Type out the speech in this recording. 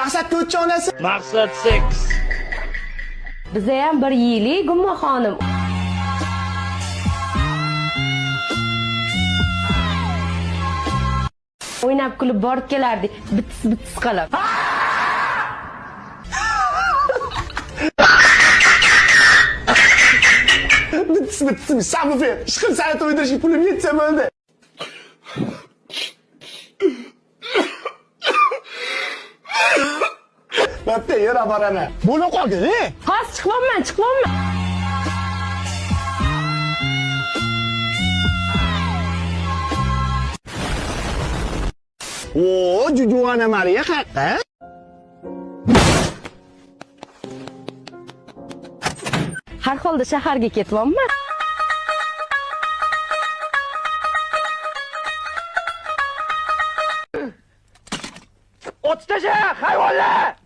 Maqsad to'rtchi onasi. Maqsad seks. Biza ham bir yeylik, Gumma xonim. O'ynab kulib borib kelardik, bitis bitis qilib. Bitis bitis samufer. Ishqim seni to'ydirishga pulim yetsa bo'ldi. Bo'pti, yur boraman. Bo'la qolgin, e? Hozir chiqyapman, chiqyapman. O, Jujuvana Mariya qayerda? Har holda shaharga ketyapman. Otib tasha, hayvonlar!